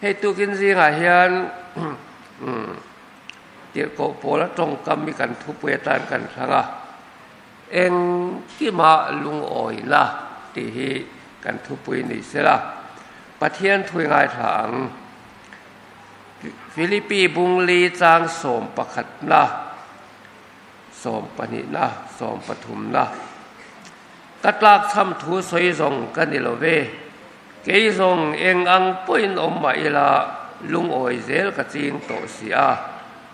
Hei tukin zingah hian tirhkoh pawla tawngkam hi kan thupui atan kan thlang a, engkima lungawina tih hi kan thupui ni sela, Pathian thui ngaithla ang. Philippi bungli chang sawmpakhatna, sawmpahnihna, sawmpathumna. Ka tlakchham thu sawi zawng ka ni lo ve. Kei zawng eng ang pawhin awm mah ila lungawi zel ka ching tawh si a.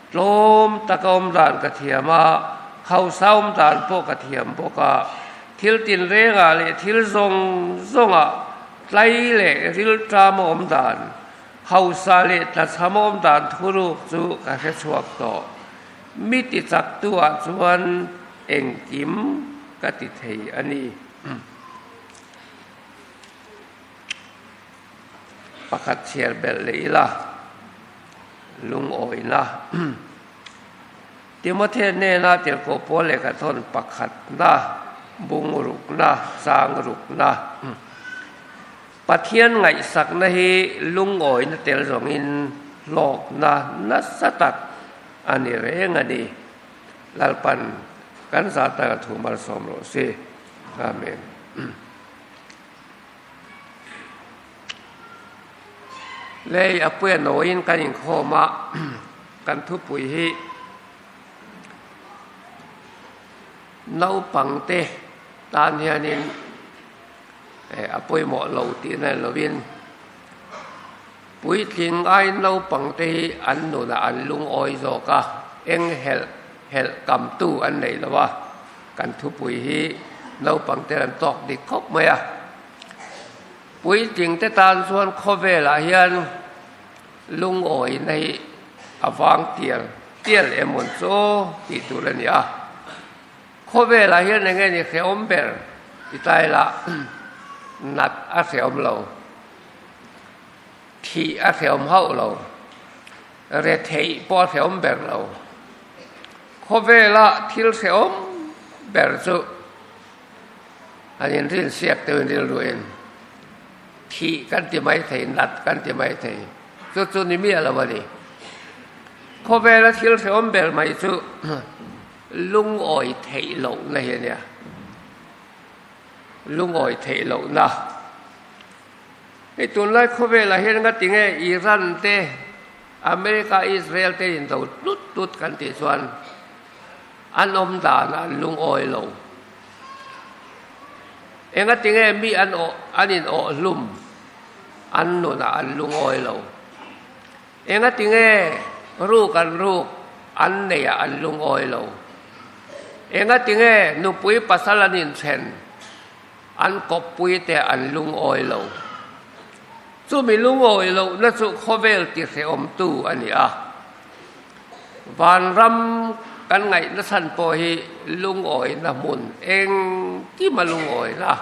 Tlawm taka awm dan ka thiam a, hausa awm dan pawh ka thiam bawk a. Thil tinrengah leh thil zawng zawngah tlai leh rilṭama awm dan, hausa leh tlachhama awm dan thuruk chu ka hre chhuak tawh. Mi tichaktu-ah chuan engkim ka ti thei a ni. Pakhat chhiar belh leh ila, lungawina. Timothea hnena tirhkoh pawl lehkha thawn pakhatna, bungrukna, changrukna. Pathian ngaihsakna hi lungawina tel zawngin hlawkna nasa tak a ni reng a ni. Lalpan kan zah taka thu malsawm rawh se. Amen. Lei a puia nawiin kan inkhawm a, kan thupui hi naupangte tan hianin a pawimawh lo tihna ni lovin Puitling ai naupangte hi an nunah an lungawi zawk a, eng helh helh kamtu an nei lo a, kan thupui hi naupangte an tawk dik khawp mai a. Puitlingte tan chuan khawvelah hian lungawina hi a vang tial tial emawn chu tih tur a ni a. Khawvelah hian eng nge ni hrehawm ber ti ta ila nat a hrehawm lo. Thih a hrehawm hauh lo. Retheih pawh a hrehawm ber lo. Khawvela thil hrehawm ber chu an inrinsiak deuhin rilruin thih kan ti mai thei, nat kan ti mai thei. Chu chu ni miah lo a ni. Khawvela thil hrehawm ber mai chu lungawi theih lohna hi a nia. Lungawi theih lohna. Hei tunlai khawvelah hian nga tinge Iran te, America, Israel te in do tlut tlut kan tih chuan an awm danah an lungawi lo. Enga tinge mi an awh an in awh hlum an nunah an lungawi lo. Enga tinge ruk an ruk an neiah an lungawi lo. Enga tinge nupui pasal an inthen An kawppui te an lungawi lo. Chumi lungawi lohna chu khawvel tihrehawmtu a ni a. Vanram kan ngaihna chhan pawh hi lungawina hmun engkima lungawina,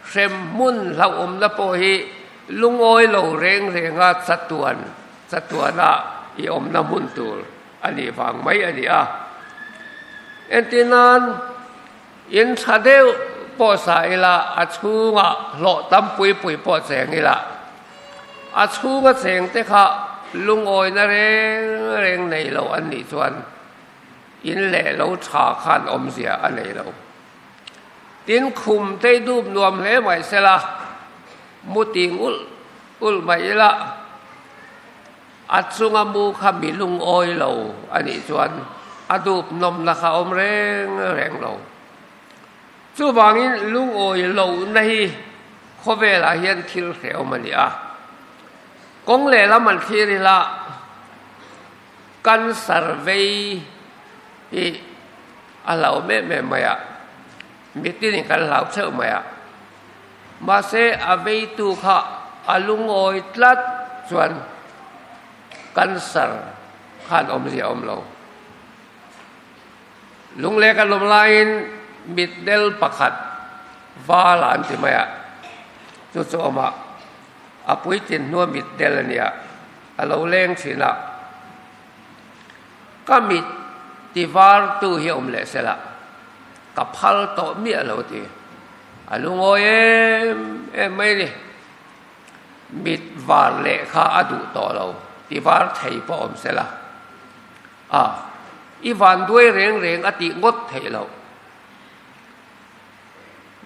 hrem hmun hlauhawmna pawh hi lungawi lo reng renga chatuan chatuana i awmna hmun tur a nih vang mai a ni a. Entirnan. In tha deuh pawh sa ila, a chhungah hlawh tam pui pui pawh cheng ila, a chhunga cheng te kha lungawina reng reng nei lo an nih chuan in leh lo tha khan awmzia a nei lo. Tin, khum te dup nuam hle mai sela, mu ting ulh ulh mai ila, A chunga mu kha mi lungawi lo a nih chuan a dup nawmna kha awm reng reng lo. Chuvangin lungawi lohna hi khawvelah hian thil hrehawm a ni a. Kawng lehlam an thlir ila cancer vei hi a hlauhawm em em mai a, mitinin kan hlau theuh mai a. Mahse, a veitu kha a lungawi tlat chuan cancer khan awmzia a awm lo. Lungleh kan awm laiin mitdel pakhat val an ti mai a, chu chu awm a, a puitlin hnua mitdel a nia, a lo leng thin a. Ka mit ti vartu hi awm leh sela, ka phal tawh miah lo ti. A lungawi em em mai ni. Mit var leh kha a duh tawh lo, ti var thei pawh awm se la. A, i vanduai reng reng a tih ngawt theih loh.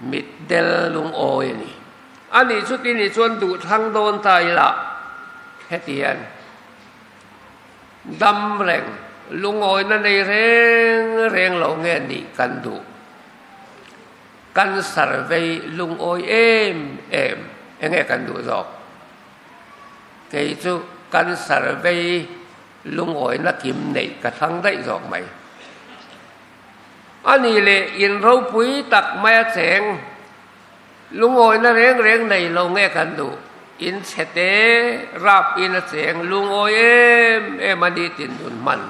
Mitdel lungawi a ni. A nih chuti nih chuan duh thlang dawn ta ila heti hian dam reng lungawina nei reng reng lo nge nih kan duh. Kan survey lungawi em em enge kan duh zawk. Kei chu kan survey lungawina kim neih ka thlang daih zawk mai. A nih leh in ropui tak mai a cheng, lungawina reng reng nei lo nge kan duh? In chhe te rap in a cheng lungawi em em a ni tin nun hman.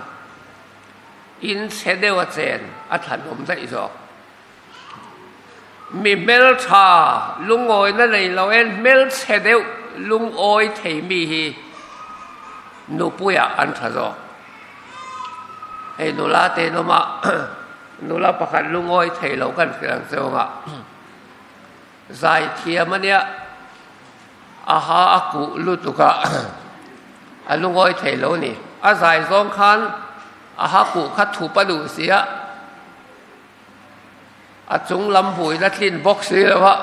In chhe deuh a chen a thlanawm daih zawk. Mi hmeltha lungawina nei lo en hmelchhe deuh lungawi thei mi hi nupuiah an tha zawk. Hei nula te in awm a, nula pakhat lungawi thei lo kan hrilh ang che awngah zaithiam a nia, a ha a kuh lutuk a, a lungawi thei lo a ni. A zai zawng khan a ha kuh kha thup a duh si a. A chung lam buaina tlin bawk si lo a,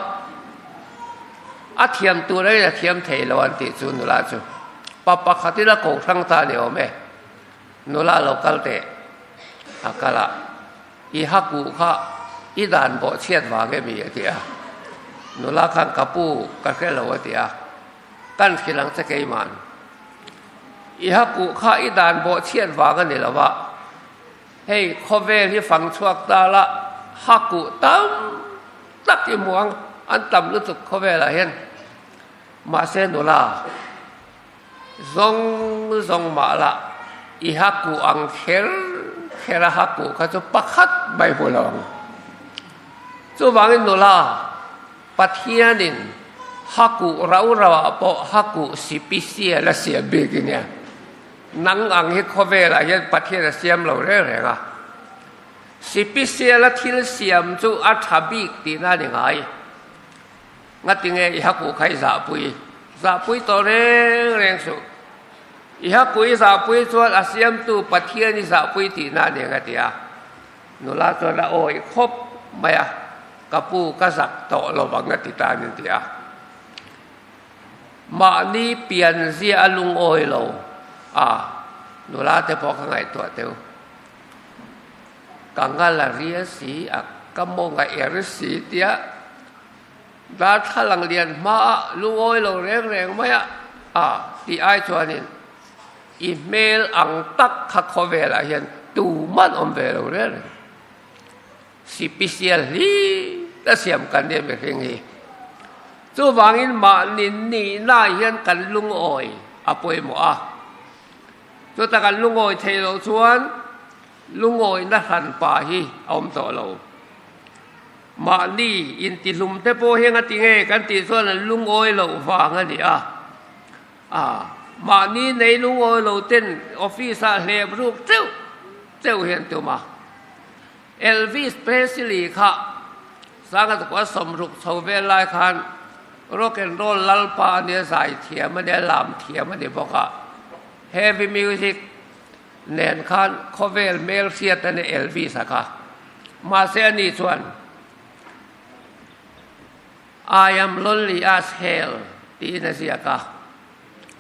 a thiam tur aiin a thiam thei lo an tih chu nula chu pa pakhatin a ko hrang ta ni awm e. Nula lo kal teh a kal a, i ha kuh kha i dan bawh chhiat vang emi a ti a. Nula khan ka pu ka hre lo a ti a, kan hrilh ang che keiman. I ha kuh kha i dan bawh chhiat vang a ni lo a. Hei khawvel hi fang chhuak ta la, ha kuh tam tak i hmu ang, an tam lutuk khawvelah hian. Mahse nula, zawng zawng mah la, i ha kuh ang kher kher a ha kuh kha chu pakhat mai hmu lo ang. Chuvangin nula, Pathianin ha kuh rau rauah pawh ha kuh sipisial a siam bik i nia. Nang ang hi khawvelah hian Pathian a siam lo reng reng a. Sipisiala thil siam chu a tha bik tihna a ni ngai. Ngatinge i hakuh kha i zahpui? Zahpui tawh reng reng suh. I hakuh i zahpui chuan a siamtu Pathian i zahpui tihna a ni ang a ti a. Nula chuan a awih khawp mai a, Ka pu ka zak tawh lo vang a ti ta a ni ti a. Mahni pian zia a lungawi lo a, nula te pawh ka ngaihtuah teu. Ka ngal a ria si a, ka mawng a er si tia darthlalang lian hmaah lungawi lo reng reng mai a, a tih ai chuanin i hmel ang tak kha khawvelah hian tuman awm ve lo reng reng. Sipisial hlir a siam kan nia mihring hi. Chuvangin mahni nihna hian kan lungawi a pawimawh a. Chuta kan lungawi theih loh chuan lungawina hranpa hi a awm tawh lo. Mahni intihlum te pawh hian a ti nge kan tih chuan an lungawi loh vang a ni a. A, mahni nei lungawi lo ten office ah hlep ruk teuh teuh hi an tum a. Elvis Presley kha sanga tukua sawmruk chho vel lai khan rock and roll lalpa a nia, zai thiam a nia, lam thiam a ni bawk a. Heavy music nen khan khawvel hmel hriat a ni Elvis-a kha. Mahse a ni chuan I am lonely as hell tiin a ziak a,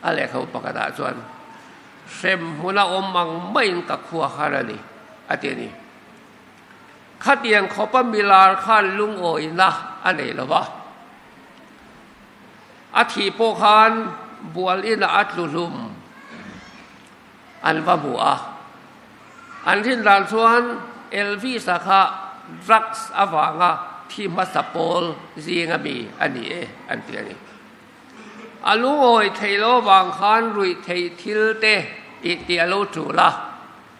a lehkhabu pakhatah chuan hrem hmuna awm ang maiin ka khua har a ni, a ti a ni. Khatiang khawpa milar khan lungawina a nei lo va, a thih pawh khan bual inah a tlu hlum an va hmu a. An rin dan chuan Elvis-a kha drugs avanga thi hmasa pawl zinga mi a ni e an ti a ni. A lungawi theih lo avang khan ruih theih thil te tih tih a lo tul a,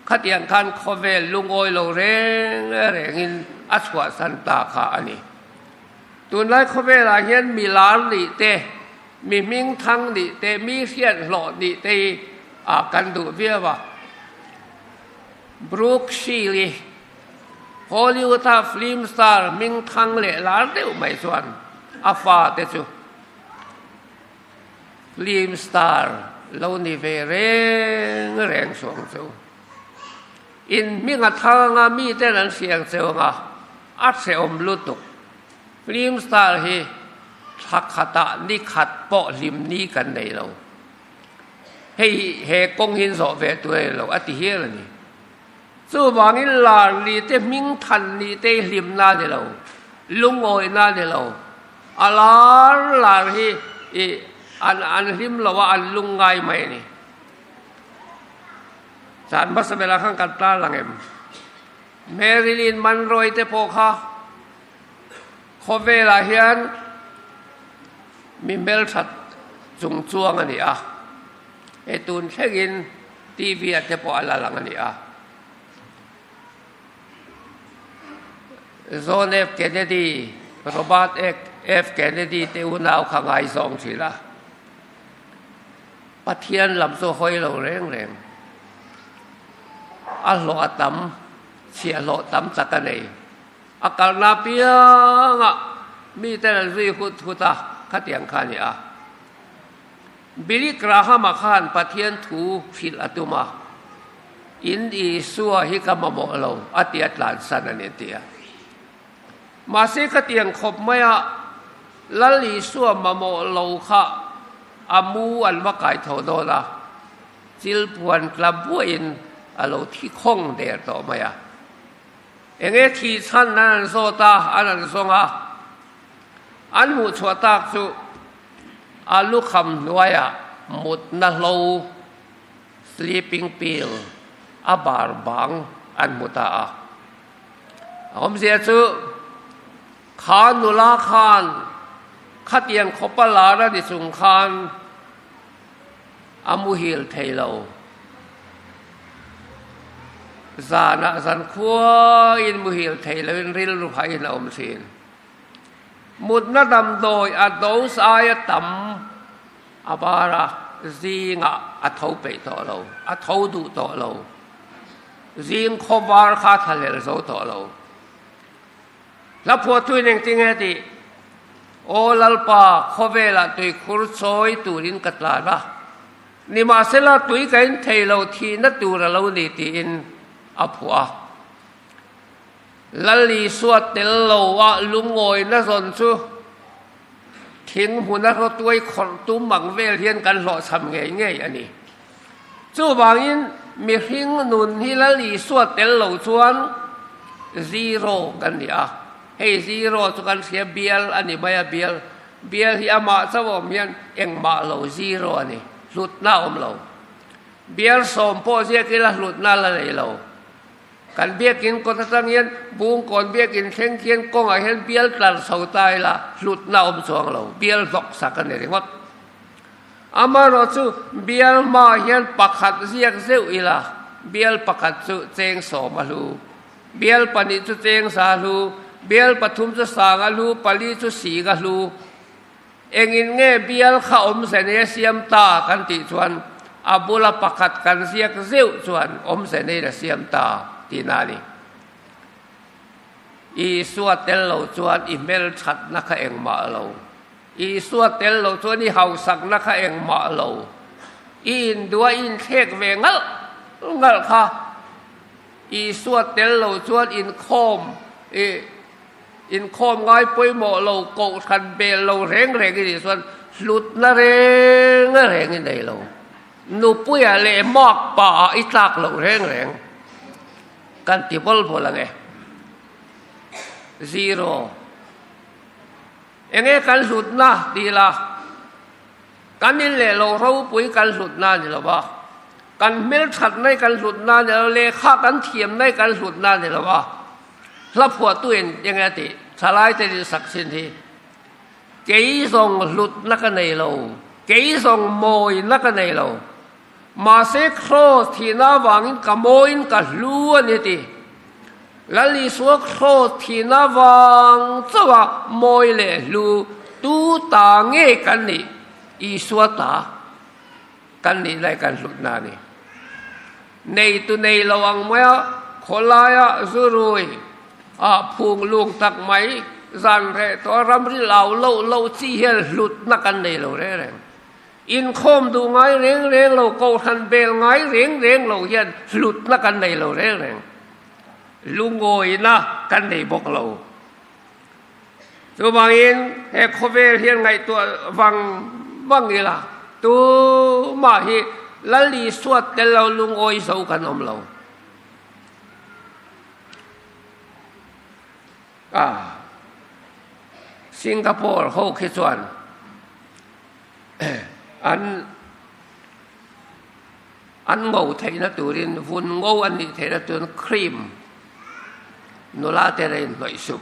khatiang khan khawvel lungawi lo reng rengin a chhuahsan ta kha a ni. Tunlai khawvelah hian mi lar nih te, mi hming thang nih te, mi hriat hlawh nih te hi a kan duh viau a. Brooke Shield-i Hollywood-a film star hming thang leh lar deuh mai chuan a fate chu Film star lo ni ve reng reng suh ang che u. In hming a thar anga miten an hria ang che anga a hrehawm lutuk. Film star hi thla khatah ni khat pawh hlim ni kan nei lo. Hei he kawng hi zawh ve tur a ni lo a ti hial a ni. Chuvangin lar ni te hming than ni te hi hlimna a ni lo, lungawihna a ni lo. A lar lar hi i an an hlim lo a, an lungngai mai a ni. Zan hmasa berah khan kan tar lang em? Marilyn Monroe te pawh kha khawvelah hian mi hmelthat chung chuang a ni a. Hei tun thlengin TV ah te pawh a la lang a ni a. John F. Kennedy, Robert F. Kennedy te unau kha ngaizawng thin a. Pathian lam chu hawi lo reng reng. A hlawh a tam, chhiahhlawh tam tak a nei. A kalna piangah miten an zui hut hut a, khatiang kha a ni a. Billy Graham-a khan Pathian thu hrilh a tum a, In Isua hi ka mamawh lo, a ti a tlansan a ni a ti a. Mahse khatiang khawp maia Lal Isua mamawh lo kha a mu an va kai tho dawn a, chil puan tla buaiin a lo thi khawng der tawh mai a. Enge thih chhan an han zawt a, an han zawng a, an hmuh chhuah tak chu a lukham hnuaiah mutna hlo, sleeping pill, a bar bang an hmu ta a. A awmzia chu kha nula khan khatiang khawpa lar a ni chung khan a muhil thei lo. Zanah zan khuaiin muhil thei loin rilru haiin a awm thin. Mutna damdawi a dose aia tam a bar a, zingah a tho peih tawh lo, a tho duh tawh lo. Zing khawvar kha a thlahlel zo tawh lo. Hla phuahtuin engtin nge tih? Aw Lalpa, khawvelah tuikhur chawi turin ka tlan a, nimahsela tui ka in thei lo thihna tur a lo ni tiin a phuah a. Lal Isua tel lo a lungawina zawn chu thing hmuna rawtuai khawrh tum ang vel hian kan hlawhchham ngei ngei a ni. Chuvangin mihring nun hi Lal Isua tel lo chuan zero kan ni a. Hei zero chu kan hria bial a ni mai a, bial bial hi amah chauh a awm hian engmah lo zero a ni, hlutna a awm lo. Bial sawm pawh ziak ila hlutna la nei lo. Kan biakin kawt atang hian Bungkawn biakin thleng khian kawngah hian bial tlar chho ta ila hlutna a awm chuang lo, bial hlawk sak a ni ringawt. Amaherawh chu bial hmaah hian pakhat ziak zeuh ila, bial pakhat chu cheng sawm a hlu, bial pahnih chu cheng sa a hlu, bial pathum chu sang a hlu, pali chu sing a hlu. Engin nge bial kha awmze nei a siam ta kan tih chuan a bula pakhat kan ziak zeuh chuan awmze neiin a siam ta tihna a ni. Isua tel lo chuan i hmelthatna kha engmah lo. Isua tel lo chuan i hausakna kha engmah lo. I induah i inthlek ve ngalh ngalh kha. Isua tel lo chuan inkhawm i inkhawm ngai pawimawh lo, kohhran bel lo reng reng i nih chuan hlutna reng reng i nei lo. Nupuia leh makpa ah i tlak loh reng reng kan ti bawl bawl ang e. Zero. Enge kan hlutna ti ila, kan in leh lo ropui kan hlutna a ni lo va, kan hmelthatna hi kan hlutna a ni lo, lehkha kan thiamna hi kan hlutna a ni lo va, hla phuahtu in enge a tih, thalaite in sak chin hi, kei zawng hlutna ka nei lo, kei zawng mawina ka nei lo, Mahse Kraws thihna avangin ka mawiin ka hlu a ni ti. Lal Isua Kraws thihna vang chauha mawi leh hlu tu ta nge kan nih? Isua ta kan nih lai kan hlutna a ni. Neitu nei lo ang maia khawlaia zurui ah phung lung tak mai zan reh tawh ramri lau loh loh chi hian hlutna kan nei lo reng reng. Inkhawm duh ngai reng reng lo, kohhran bel ngai reng reng lo hian hlutna kan nei lo reng reng. Lungawina kan nei bawk lo. Chuvangin he khawvel hian ngaihtuah vang vang ila, tumah hi Lal Isua tel lo lungawi zo kan awm lo. Ah, Singapore ho khi chuan an an ngo theihna turin vun ngo an nih theihna turin cream nula te rain hnawih sup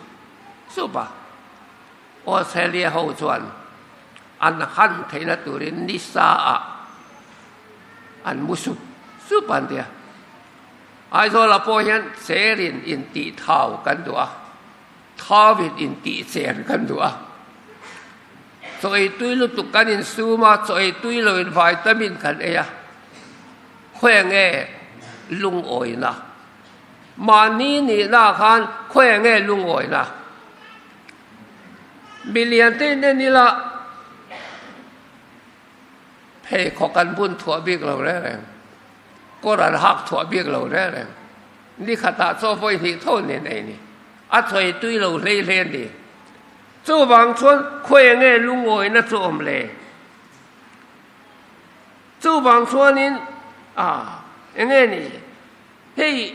sup a. Australia ho chuan an han theihna turin nisa ah an mu sup sup an tia. Aizawlah pawh hian cherin intih thau kan duh a, thauin intih cher kan duh a. Chaw ei tui lutuk kan insum a, chaw ei tui loin vitamin kan ei a. Khawi nge lungawina? Mahni nihna khan khawi nge lungawina? Milian te in en ila pheikhawk an bun thuah bik lo reng reng. Kawr an hak thuah bik lo reng reng. Ni khatah chaw vawi hnih tho nen ei ni. A chawi tui lo hlei hle a ni. Chuvang chuan khawi nge lungawina chu awm le? Chuvang chuanin a enge ni? Hei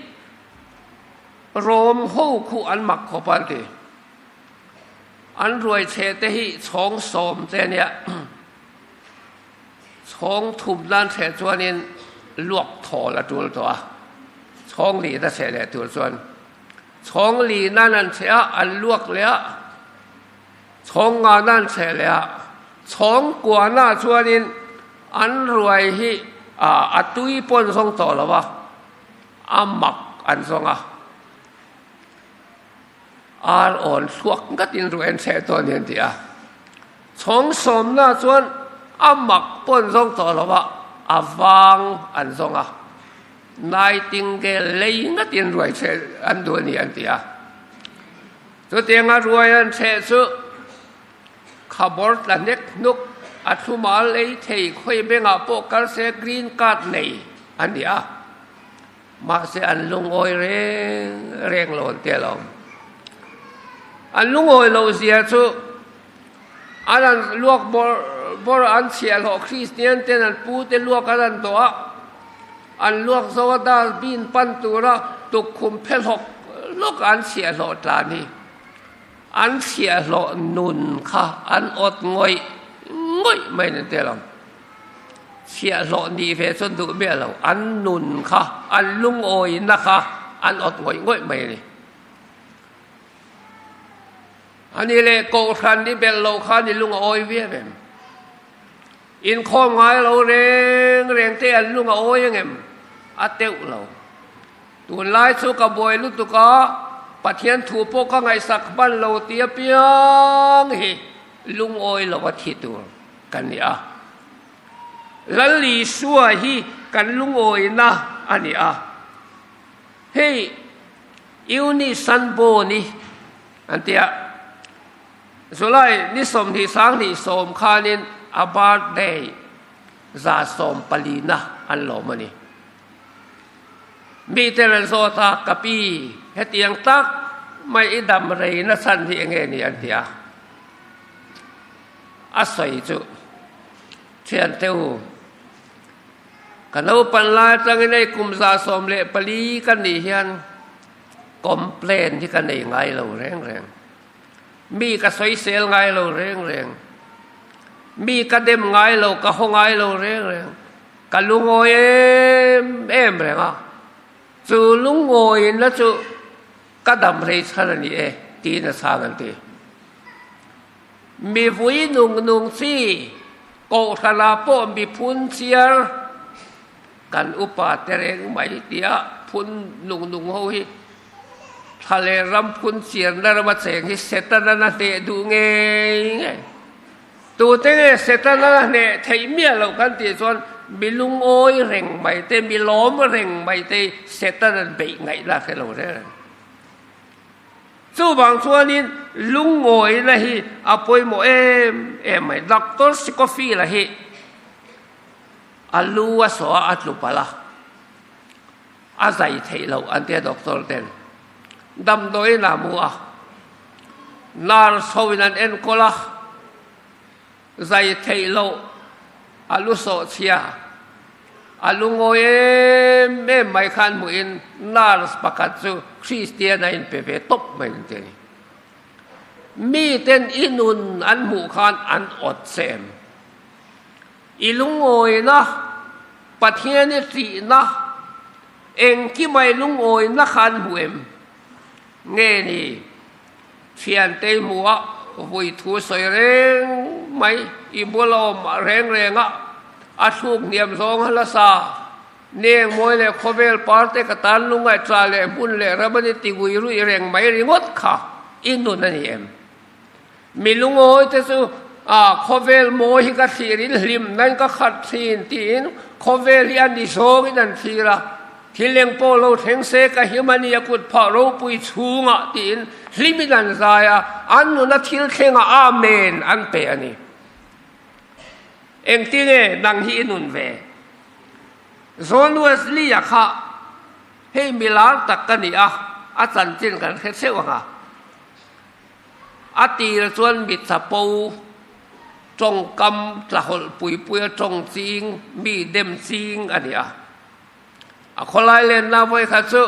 Rom ho khu an mak khawp an ti. An ruai chhe te hi chhawng sawm te ania. Chhawng thum nan chhe chuanin luak thawl a tul tawh a, chhawng lina chhe leh tur chuan chhawng lina nan chhe a, an luak leh a, chhawng nga nan chhe leh a, chhawng kua na chuanin an ruai hi a tui pawn zawng tawh lo a, a mak an zawng a, ar awn thluak ngatin ruai an chhe tawh a ni an ti a. Chhawng sawmna chuan a mak pawn zawng tawh lo a, a vang an zawng a. Nightingale lei ngatin ruai chheh an duh a ni an ti a. Chutianga ruai an chheh chu khabawr tla hnek hnuk a thlumal ei thei khawi bengah pawh kal se green card nei a ni a. Mahse an lungawi reng reng lo an ti alawm. An lungawi loh zia chu an an luak bawrh bawrh a, an chhiahhlawh Kristian ten an pu te luak an an dawh a, an luak zo a dustbin pan tura tukkhum phe hlawk hlawk a an chhiahhlawh tlan hi an chhiahhlawh nun kha an awt ngawih ngawih mai an ti alawm. Chhiahhlawh nih ve chuan duh miah lo, an nun kha, an lungawina kha an awt ngawih ngawih mai a ni. Ani leh Kohhran i belh loh khan i lung a awi viau em? Inkhawm ngai lo reng reng te an lung a awi ang em? A teuh lo. Tunlai chu ka buai lutuk a, Pathian thu pawh ka ngaihsak hman lo ti apiang hi lungawi lo a thi tur kan ni a. Lal Isua hi kan lungawina a ni a. Hei Eunice Sanboni an ti a, July ni 20 20 sawm khanin a birthday 140na an lawm a ni. Mite rawn zawt a, Ka pi, hetiang tak mai i dam rei na chhan hi enge ni an ti a. A sawi chu, Thiante u, ka naupan lai atangin hei kum 114 ka nih hian complain hi ka nei ngai lo reng reng. Mi ka sawisel ngai lo reng reng. Mi ka dem ngai lo, ka haw ngai lo reng reng. Ka lungawi em em reng a, chu lungawina chu ka dam rei chhan a ni e tiin a chhang an ti. Mi vui nung nung chi Kohhranah pawh mi phun chiar kan upa te reng mai tia phun nung nung ho hi thla leh ram phun chiarna rama cheng hi Setana na hneh duh ngei ngei. Tute nge Setana a hneh theih miah loh kan tih chuan mi lungawi reng mai te, mi lawm reng mai te Setana'n beih ngaihna a hre lo reng reng. Chuvang chuanin lungawina hi a pawimawh em em mai. Doctor Scofield-a hi. A lu a sawh a, a tlu palh a. A zai theih loh an tia doctor ten. Damdawiin a mu a. Nurse ho in an enkawl a. Zai theih loh a lu sawh chhia. A lu ngawi em em mai khan hmuhin nurse pakhat chu Christian a inpe ve tawp mai an ti a ni. Miten i nun an hmuh khan an awt che em? I lungawina, Pathian i ṭihna, engkima i lungawina kha an hmu em? Nge ni, thiante i hmu a, vui thu sawi reng mai, i bula awm reng reng a, a thluk hniam zawng a la sa, neng mawi leh khawvel parte ka tan lungaihṭah leh hmun leh ram a ni ti vui ruih reng mai ringawt kha i nun a ni em? Mi lungawi te chu a khawvel mawi hi ka thlir in hlim nan ka khat thin tiin khawvel hi a ni zawngin an thlir a, thil eng pawh lo thleng se ka him a ni a kut phah ropui chhungah tiin hlimin an zai a, an nuna thil thlengah Amen an pe a ni. Engtinge nang hi i nun ve? John Wesley-a kha hei mi lar tak ka ni a, a chanchin kan hre theuh ang a. A tir chuan mi chapo, tawngkam tlahawlh puipuia tawng ching, mi dem ching a ni a. A khawlai lenna vawikhat chu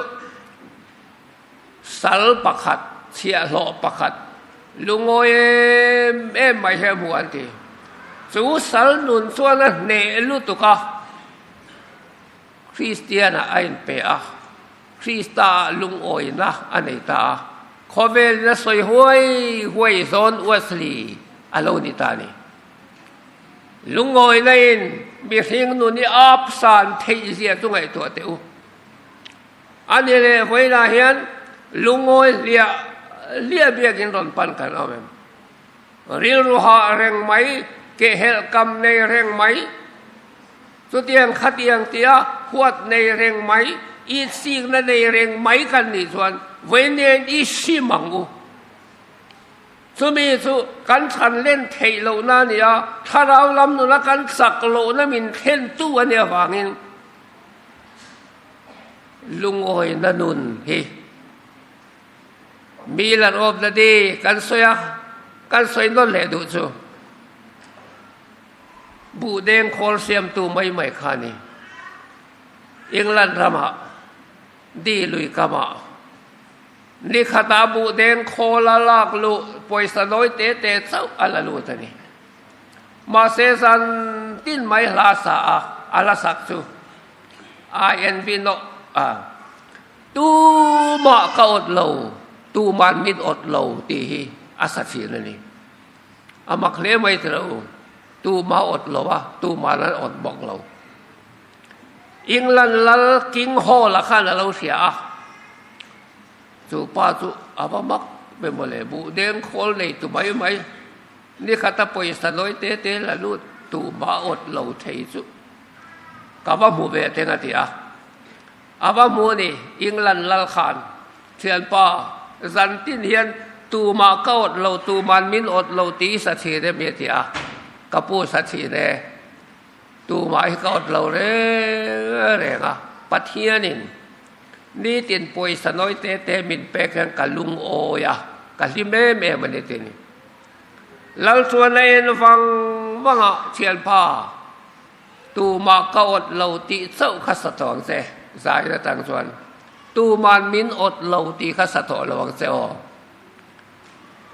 sal pakhat, chhiahhlawh pakhat, lungawi em em mai hi a hmu an ti. Chu sal nun chuan a hneh lutuk a, Kristianah a inpe a. Krista lungawina a nei ta a, khawvelin a sawi huai huai John Wesley a lo ni ta a ni. Lungawina in mihring nun i ap san theih zia chu ngaihtuah teh u. A ni leh vawiinah hian lungawi hliah hliah biakin rawn pan kan awm em? Rilru hah reng mai, kehhelh kam nei reng mai, Chutiang khatiang tia huat nei reng mai, itsikna nei reng mai kan nih chuan vawiin i hrim ang u. Chumi chu kan chhan len theih lohna a ni a, thlarau lam nuna kan chak lohna min thlentu a nih avangin lungawina nun hi mi lan awmna di kan sawi a, kan sawi nawn leh duh chu. Buhdeng khawl siamtu mai mai kha a ni. England ramah di lui kamah ni khatah buhdeng khawl a lak luh pawisa nawi te te chauh a la lut a ni. Mahse zan tin mai hla sa a a la sak chu INV no a tumah ka awt lo, tuman min awt lo tih hi a sa thin a ni. A mak hle mai ti lo, tuma awt lo a, tuma lan awt bawk lo. England lal King Hall-a khan a lo hria a, chu pa chu a va mak ve mawle, buh deng khawl nei tu mai mai, nikhata pawisa nawi te te la lut tuma awt lo thei chu ka va hmu ve teng a ti a. A va hmu a ni, England lal khan thianpa zantin hian tumah ka awt lo, tuman min awt lo tih i sa thin em i a ti a, ka pu sa thin e, tumah hi ka awt lo reng reng a, Pathianin nitin pawisa nawi te te min pek hian ka lungawi a, ka hlim em em a ni ti ni. Lal chuan a en vang vang a, thianpa. Tumah ka awt lo tih chauh kha sa tawh ang che, Zain atang chuan. Tuman min awt lo tih kha sa tawh lo ang che aw.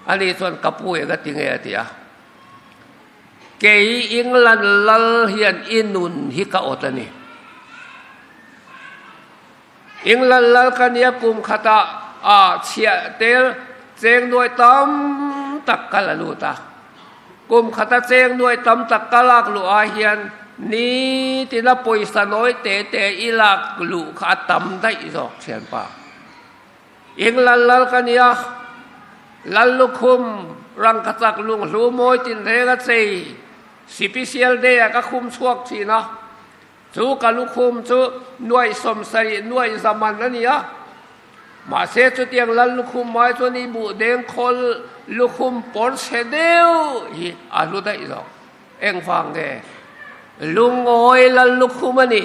Ani chuan ka pu eng a ti nge a ti a. Kei England lal hian i nun hi ka awt a ni. England lal ka nia kum khatah a chhiah tel cheng nuai tam tak ka la lut a. Kum khata cheng nuai tam tak ka lak luh ah hian nitina pawisa nawi te te i lak luh kha a tam daih zawk thianpa. England lal ka nia, lal lukhum rangkachak lunghlu mawi tinreng a chei, sipisial day ah ka khum chhuak thin a. Chu ka lukhum chu nuaih 70 nuaih zaman a ni a, mahse chutiang lal lukhum mai chuan i buh deng khawl lukhum pawr chhe deuh hi a hlu daih zawk. Engvang nge? Lungawi lal lukhum a ni.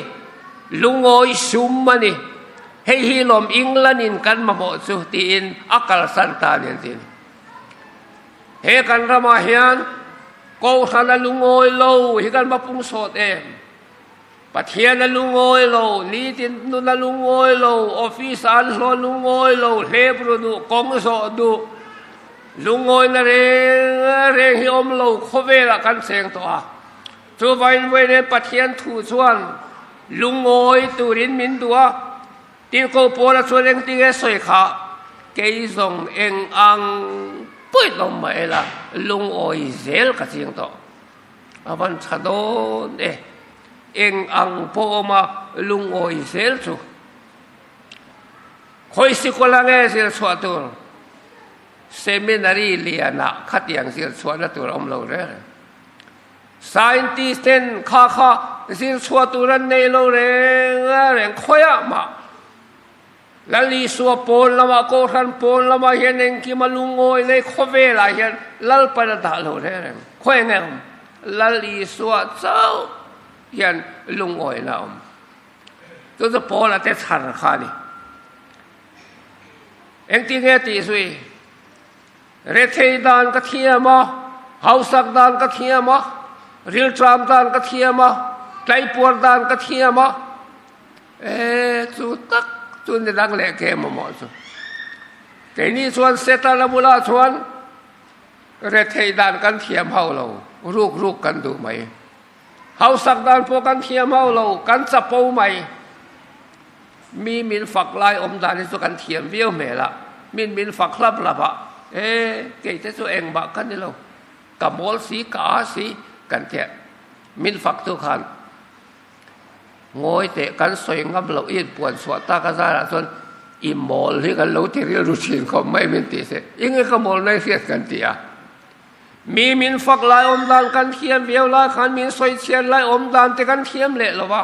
Lungawi sum a ni. Hei hi lawm England in kan mamawh chu tiin a kalsan ta a ni an ti a ni. He kan ramah hian Kohhran a lungawi lo hi kan va pung sawt em? Pathian a lungawi lo, nitin nun a lungawi lo, office ah an hlawh lungawi lo, hlep ru duh, kawng zawh duh, lungawina reng reng hi awm lo khawvelah kan cheng tawh a. Chuvangin vawiin Pathian thu chuan lungawi turin min duh a, Tirhkoh Paula chuan engtinge sawi kha, Kei zawng eng ang pawhin awm mah ila, lungawi zel ka ching tawh. A van tha dawn e. Eng ang pawh awm a lungawi zel chu. Khawi sikawla nge zir chhuah tur? Seminary lianah khatiang zir chhuahna tur a awm lo reng reng. Scientist ten kha kha zir chhuah tur an nei lo reng reng khawiah mah. Lal Isua pawn lamah Kohhran pawn lamah hian engkim a lungawi nei khawvelah hian Lalpan a dah lo reng reng. Khawi enge awm? Lal Isua chauh hian lungawina a awm. Chu chu Paula te chhar kha a ni. Engtinge tih zui? Rethei dan ka thiam a, hausak dan ka thiam a, rilṭam dan ka thiam a, tlaipuar dan ka thiam a. E, chu tak chu ni dang leh ke mamawh chu. Keini chuan Setana bulah chuan rethei dan kan thiam hauh lo, ruk ruk kan duh mai. Hausak dan pawh kan thiam hauh lo, kan chapo mai. Mi min fak lai awm dan hi chu kan thiam viau hmel a, min min fak hlap hlap a, e, kei te chu engmah ka ni lo, ka mawl si, ka a si, kan ti a, min fak tu khan ngawi teh kan sawi ngam loh i inpuan chhuah tak a zarah chuan i mawl hi kan lo ti rilru thin khawp mai min tih se, enge ka mawl nai hriat kan ti a. Mi min fak lai awm dan kan thiam viau lai khan min sawi chhiat lai awm dan te kan thiam leh lo va.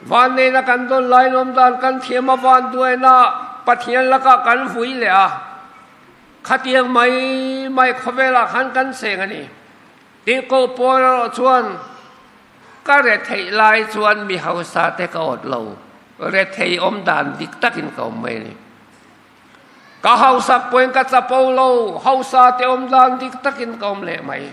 Van neina kan dawn lai awm dan kan thiam a, van duaina Pathian lakah kan vui leh a. Khatiang mai mai khawvelah khan kan cheng a ni. Tihkoh pawl erawh chuan ka retheih lai chuan mi hausa te ka awt lo, rethei awm dan dik takin ka awm mai a ni. Ka hausak pawhin ka chapo lo, hausa te awm dan dik takin ka awm leh mai.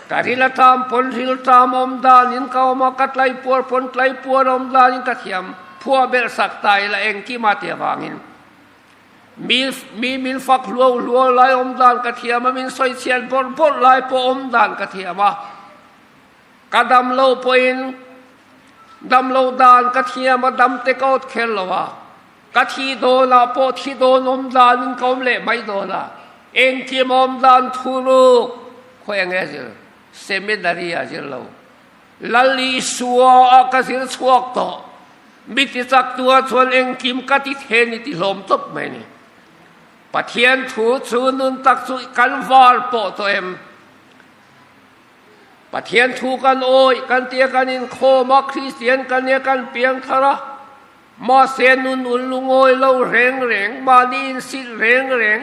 Ka ril a ṭam pawn ril ṭam awm danin ka awm a, ka tlaipuar pawn tlaipuar awm danin ka thiam. Phuah belh sak ta ila engkim a ti avangin mi mi min fak hluau hluau lai awm dan ka thiam a, min sawi chhiat bawrh bawrh lai pawh awm dan ka thiam a. Ka dam lo pawhin dam lo dan ka thiam a, dam te ka awt kher lo a. Ka thi dawnah pawh thi dawn awm danin ka awm leh mai dawn a, engkim awm dan thuruk khawi enge zir? Seminary ah zir lo. Lal Isua ah ka zir chhuak tawh. Mi ti chak tu ah chuan engkim ka ti the ni ti hlawm tawp mai ni. Pathian thu chu nun tak chu kan var pawh tawh em? Pathian thu kan awih kan tia kan inkhawm a, Kristian kan nia kan piang thar a, Mahse nun ul lungawi lo reng reng, mahni insilh reng reng,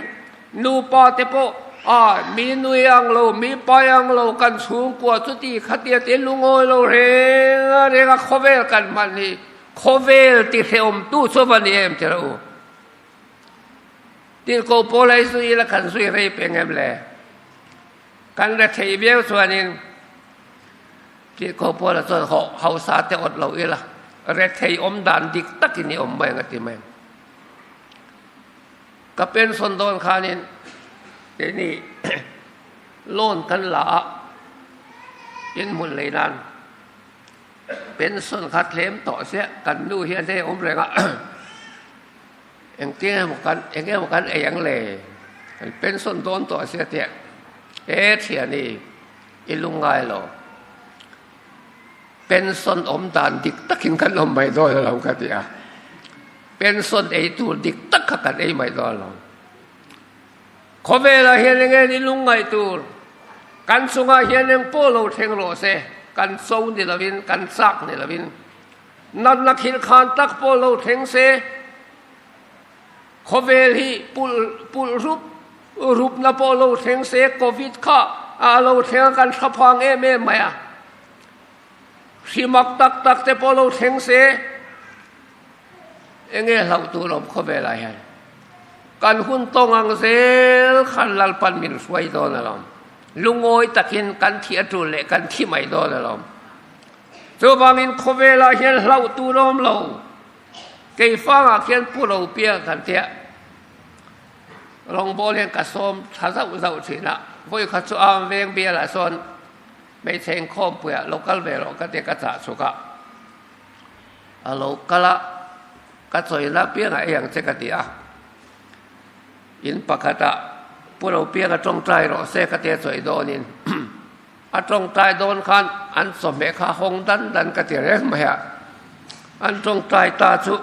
nupa te pawh a mi nui ang lo, mi pai ang lo, kan chhungkua chuti khatia te lungawi lo reng reng a khawvel kan hman hi khawvel ti hrehawmtu chu va ni em tira u. Tirhkoh pawl ai zui ila kan zui rei peng em le? Kan rethei viau chuanin Tihko Paula chuan hawh hausa te awt lo ila, rethei awm dan dik takin i awm mai ang a ti mai ang. Ka pension dawn khanin keini loan kan la a, inhmun lei nan pension kha tlem tawh sia kan nu hian hei awm reng a, engtin emaw kan eng emaw kan ei ang le, kan pension dawn tawh sia tia he thiani. I lung ngai lo. Pension awm dan dik takin kan awm mai dawn lo ka ti a. Pension ei tur dik tak kha kan ei mai dawn lo. Khawvelah hian enge ni lung ngaih tur? Kan chungah hian eng pawh lo thleng rawh se, kan cho ni lovin, kan chak ni lovin, natna thil khan tak pawh lo thleng se, Khawvel hi pulh pulh rup rupna pawh lo thleng se Covid kha a lo thleng a kan thlaphang em em mai a. Hri mak tak tak te pawh lo thleng se, enge hlauh tur awm khawvelah hian kan hun tawng ang zel khan Lalpan min hruai dawn alawm. Lungawi takin kan thi a tul leh kan thi mai dawn alawm. Chuvangin khawvelah hian hlauh tur awm lo. Keifangah khian pu lo piang kan tia rawngbawl hian ka sawm tha zauh zauh thin a, vawi khat chu am veng bialah sawn hmeichhe inkhawmpuiah lo kal ve rawh ka tia ka chah chhuk a, a lo kal a, ka chawina piangah ei ang che ka ti a, in pakhatah pu lo pianga tawngtai rawh se ka tia chawi dawnin A tawngtai dawn khan an chawhmeh kha hawng dan dan ka ti reng mai a. An tawngtai ta chu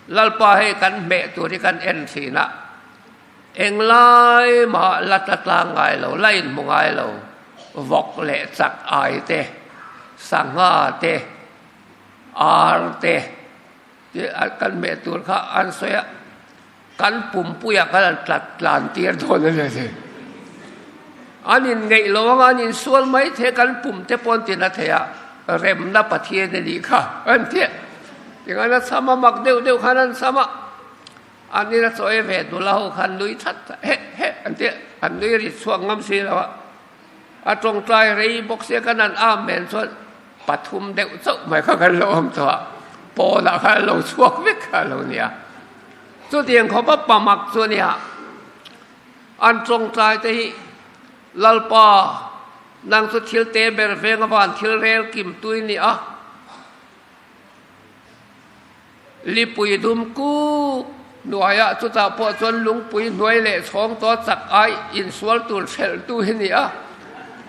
Lalpa hei kan hmeh tur hi kan en thin a, englai mah la tla tlang ngai lo, la inhmu ngai lo, vawk leh chak ai te, sangha te, ar te tih kan hmeh tur kha an sawi a. Kan pumpuiah khan an tlat tlan tir dawn a ni. An inngeih lo anga an insual mai thei kan pum te pawh an ti na thei a, remna Pathian a nih kha an ti. Tingan a cham a mak deuh deuh khan an cham a, an ina chawi ve nula ho khan nui that heh heh an ti, an nui ri chhuak ngam si lo a. A tawngtai rei bawk sia kan an amen chuan pathum deuh chauh mai kha kan lo awm tawh a, pawnah khan an lo chhuak vek kha a lo nia. Chutiang khawp a pamak chu a nia. An tawngtai te hi Lalpa nang chu thil te ber veng a van thil rel kim tui ni a. Lipui dum kuk hnuaiah chutah pawh chuan lungpui hnuai leh chhawng tawh chak ai insual tur hrelh tu hi ni a,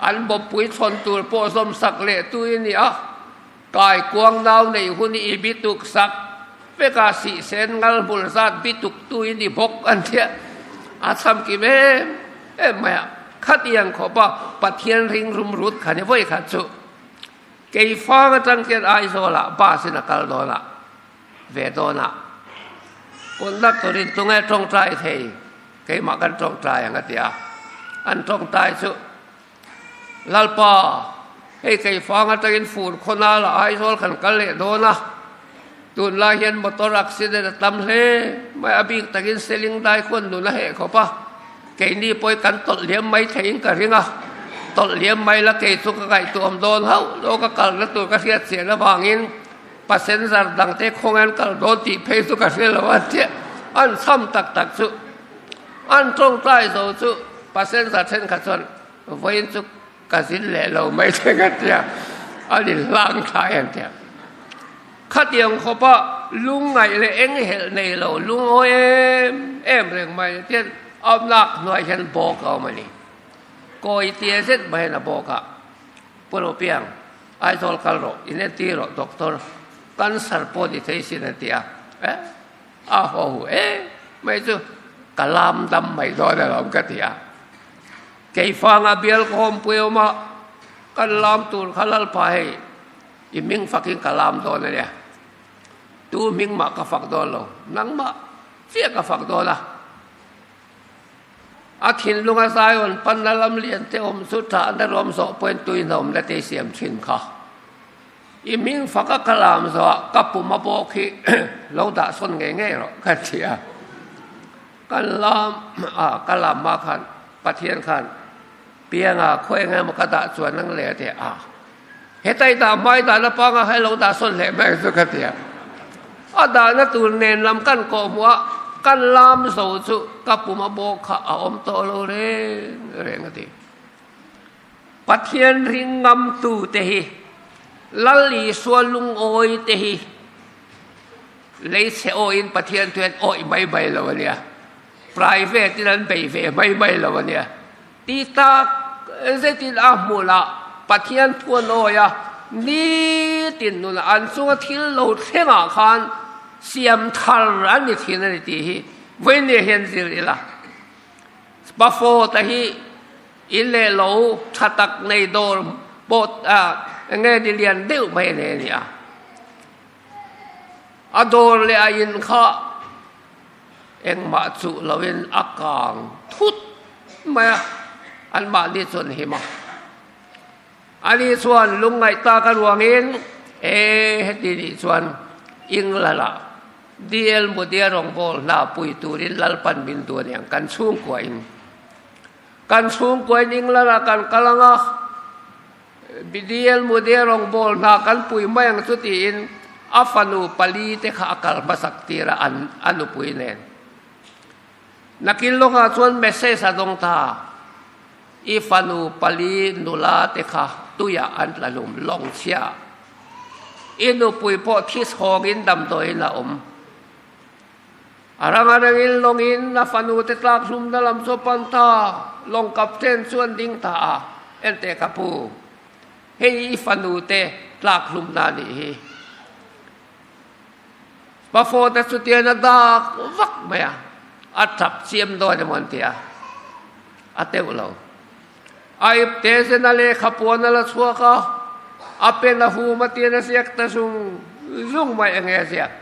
an bawppui chhawn tur pawh zawm sak leh tu hi ni a, kaikuang nau nei hun i i bituk sak vek a, sihsen ngal hmul zat bituk tu hi ni bawk an tia, a chham kim em em mai a, khatiang khawpa Pathian ring rum rut kha ni vawi khat chu. Keifang atang khian Aizawlah bus in a kal dawn a, ve dawn a. Conductor in tunge tawngtai thei, keimah kan tawngtai ang a ti a. An tawngtai chu, Lalpa, hei Keifang atangin fur khawnah lah Aizawl kan kal leh dawn a, tunlai hian motor accident a tam hle mai, a bik takin Seling dai khuan nun a heh khawp a. Keini pawh kan tawlh liam mai theiin ka ring a, tawlh liam mai la kei chu ka ngaihtuah dawn hauh lo, ka kalna tur ka hriat chian avangin passenger dangte khawnge an kal dawn tih phei chu ka hre lo a tia an chham tak tak chu an tawngtai zo chu passenger thenkhat chuan vawiin chu ka zin leh lo mai thei ka tia an inhlang thlai an tia. Khatiang khawpa lungngaih leh enghelh nei lo lungawi em em reng mai tian a lak hnuai hian bawk a awm a ni. Kawi tia zet mai hian a bawk a, Pu Ropiang, Aizawl kal rawh, inentir rawh doctor, cancer pawh ni thei sin a ti a. Eh, a haw hu em mai chu ka lam dam mai dawn alawm ka ti a. Keifanga bial ka hawmpui awm a, kan lam tur kha Lalpa hei, I hming fakin ka lam dawn a nia. Tu hming mah ka fak dawn lo, nangmah chiah ka fak dawn a. A thinlunga Zion panna lam lian te awm chu ṭahna ruam zawh pawhin tuihnawmna te i siam ṭhin kha. I hming faka ka lam zawhah ka pum a bawk hi lo dah sawn ngei ngei rawh ka ti a. Kan lam a, ka lam hma khan Pathian khan Pianga khaw eng emaw ka dah chuan ang le a ti a. Hetai dah hmai dahna panga kha ilo dah sawn hle mai chu ka ti a. A dahna tur nen lam kan kawh hmuh a, kan lam zo chu ka pum a bawk kha a awm tawh lo reng reng a ti. Pathian ring ngam tu te hi, Lal Isua lungawi te hi lei chhe awiin Pathian thu hian awih mai mai lo a nia. Private in an bei ve mai mai lo a nia. Ti tak zetin a hmunah Pathian thu an awi a, nitin nunah an chunga thil lo thlengah khan siam thar an ni thin a ni tih hi vawinia hian zir ila. Spafawta hi in leh lo tha tak nei dawr pawh eng nge ni lian deuh mai a nei a ni a. A dawr leh a in kha Engmah chuh loin a kang thut mai a, anmahni chuan him a. Ani chuan lungngaih tak a ruangin, E, heti nih chuan England-ah DL Mudia rawngbâwl hna pui turin Lalpan min duh a ni ang, kan chhungkuain. Kan chhungkuain England-ah kan kal ang a, DL Mudia rawngbâwl hna kan pui mai ang chu tiin a fanu palite kha a kal hmasak tir a, an a nupui nen. Nakin lawkah chuan message a dawng ta. I fanu pali nula te kha tuiah an tla hlum lawng chhia. I nupui pawh thi chhawngin damdawiin a awm. A rang a rangin lawngin a fanu te tlak hlumna lam chu a pan ta, lawng captain chu an ding ta a, Enteh ka pu, hei i fanu te tlak hlumna a nih hi. Pafawta chu tian a dak vak mai a, a tap chiam dawn emaw an ti a, a teuh lo. A ipte zen a lehkha puan a la chhuak a, a pen a hum a tian a ziak ta zung zung mai enge a ziak.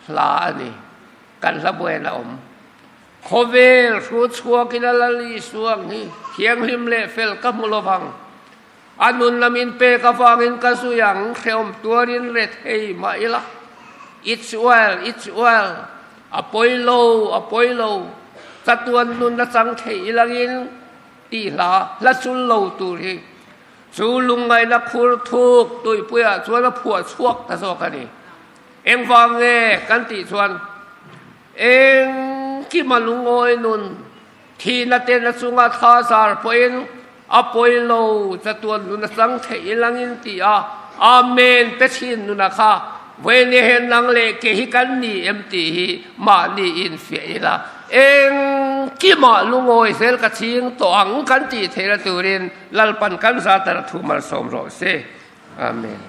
Hla a ni, kan hla buain a awm. Khawvel hru chhuakin a la li suang hi thianghlim leh fel ka hmu lovang. A nun lamin pek avangin ka zui ang, hrehawm tuarin re thei mah ila. It's well, it's well, a pawi lo, a pawi lo, chatuan nun a chang thei ilangin tih hla hla chul lo tur hi chu lungngaihna khur thuk tuipuiah chuan a phuah chhuak ta zawk a ni. Engvang nge kan tih chuan engkima lungawi nun Thihna ten a chunga thla zar pawhin a pawi lo, chatuan nun a chang theih i langin ti a, Amen pe thin nuna kha vawiin hian nang leh ke hi kan ni em tih hi mahni infiah ila, engkimah lungawi zel ka ching tawh ang kan tih theihna turin Lalpan kan za tar a thu malsawm rawh se. Amen.